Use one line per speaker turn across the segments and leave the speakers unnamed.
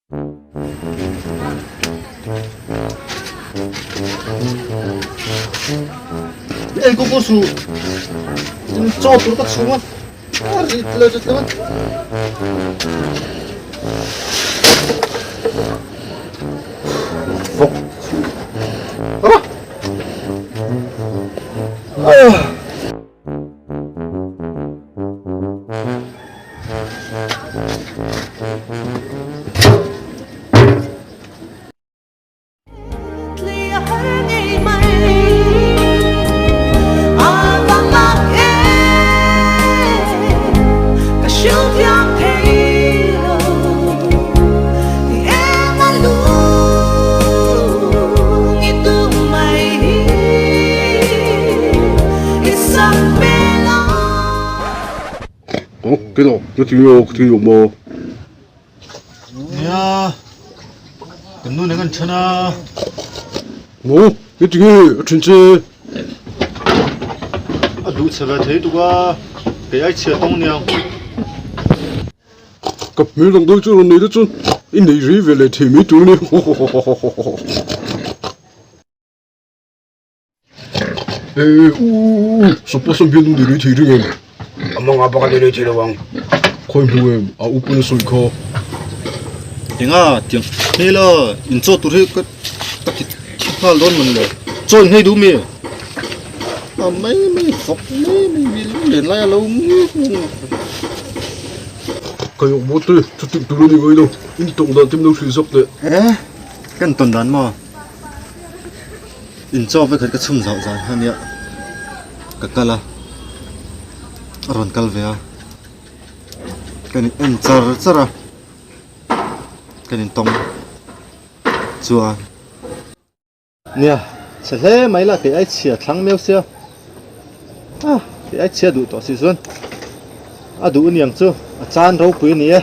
Ei ko ko su chaw tur ka chhung a a rit le rit lo fok ah. Nia, kan nu nen kan then a.
Maw, i ti nge a then che?
A duh chhe ve thei tuk a, kei ai chhia tawng niang.
Ka hmel dang dawi chu rawn nei te chuan i nei rei ve leh thei mai tur a ni. Ee u u suppose an bialnu ni rei thei ring em?
A mawng bak a ni rei thei lo ang.
Khawi hmu em? A upin a sawi kha.
Enga tiang hmel a in chaw tur hi ka ka ti thi nghal dawn mawn le. Chaw in nghei duh mi? A mai mai fawk mai mai mi lung len lai a lo ngik nguk.
Ka yawk bawt te chu tih tur a ni ngai lo. In tawng dan te min lo hrilh zawk teh.
E kan tawn dan maw? In chaw vekhat ka chhum zauh zan kha nia ka kal a a rawn kal ve a kan in en char char a kan in tawng chuan nia chhe hle mai la kei ai chhia thlang meu sia a kei ai chhia duh tawh si chuan a duh aniang chu a chan ropui a ni e.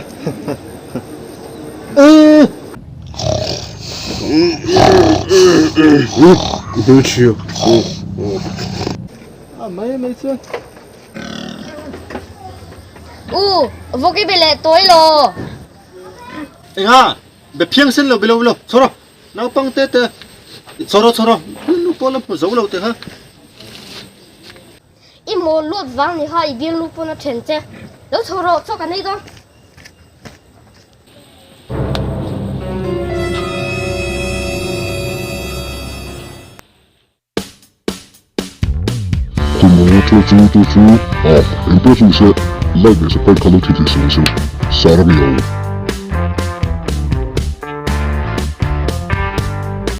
Mai mai chuan.
U, vawk i be leh tawi lo.
Enga, be phiang sen lo be lo lo, chhawr a, naupang te te, chhawr a chhawr a, nu pawh la hmu zo lo te kha.
I maw luat vang ni kha i bialnu pawn a then che. Lo chho rawh, chaw kan ei dawn.
Kumawatu chu chu chu a engpawh chu se like leh subscribe kha lo thil thei se se sarang i lo.